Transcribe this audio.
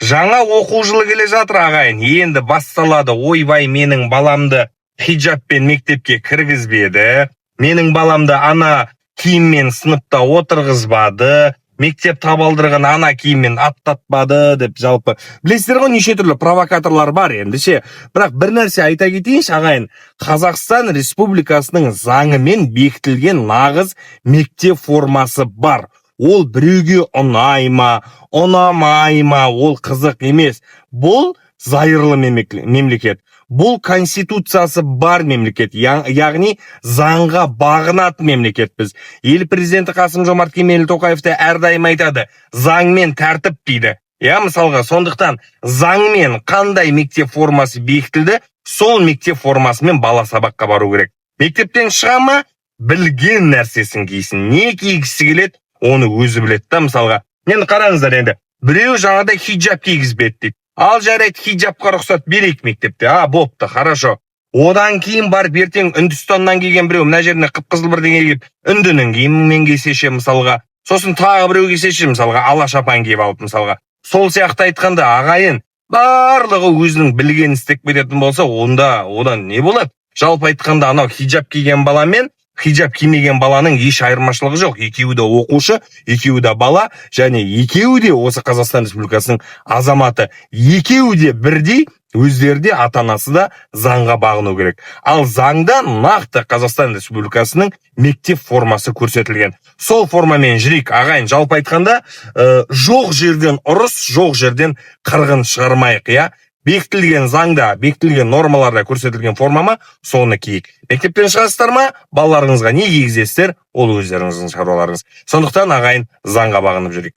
Жаңа оқу жылы келе жатыр, ағайын. Енді басталады: «Ойбай, менің баламды хиджабпен мектепке кіргізбеді, менің баламды ана киіммен сыныпта отырғызбады, мектеп табалдырығын ана киіммен аттатпады» деп. Жалпы, білесіздер ғой, неше түрлі провокаторлар бар енді ше. Бірақ бір нәрсе айта кетейінші, ағайын: Қазақстан Республикасының заңымен бекітілген нағыз мектеп формасы бар. Ол біреуге ұнай ма, ұнамай ма, ол қызық емес. Бұл зайырлы мемлекет, бұл конституциясы бар мемлекет, яғни заңға бағынатын мемлекетпіз. Ел президенті Қасым Жомарт Кемелұлы Тоқаев та әрдайым айтады: «Заң мен тәртіп» дейді, иә, мысалға. Сондықтан заңмен қандай мектеп формасы бекітілді, сол мектеп формасымен бала сабаққа бару керек. Мектептен шыға ма, білген нәрсесін кисін, не кигісі келеді, оны өзі біледі да, мысалға. Енді қараңыздар, енді біреу жаңағыдай хиджаб кигізбеді дейді. Ал жарайды, хиджабқа рұқсат берейік мектепте, а, бопты, хорошо. Одан кейін барып ертең Үндістаннан келген біреу мына жеріне қып қызыл бірдеңе киіп, үндінің киімімен келсе ше, мысалға? Сосын тағы біреу келсе ше, мысалға, ала шапан киіп алып, мысалға? Сол сияқты айтқанда, ағайын, барлығы өзінің білгенін істеп кететін болса, онда одан не болады? Жалпы айтқанда, анау хиджаб киген бала мен хиджаб кимеген баланың еш айырмашылығы жоқ. Екеуі де оқушы, екеуі де бала және екеуі де осы Қазақстан Республикасының азаматы. Екеуі де бірдей, өздері де, ата анасы да заңға бағыну керек. Ал заңда нақты Қазақстан Республикасының мектеп формасы көрсетілген, сол формамен жүрейік, ағайын. Жалпы айтқанда, жоқ жерден ұрыс, жоқ жерден қырғын шығармайық, иә. Бекітілген заңда, бекітілген нормаларда көрсетілген форма ма, соны киейік. Мектептен шығасыздар ма, балаларыңызға не кигізесіздер, ол өздеріңіздің шаруаларыңыз. Сондықтан, ағайын, заңға бағынып жүрейік.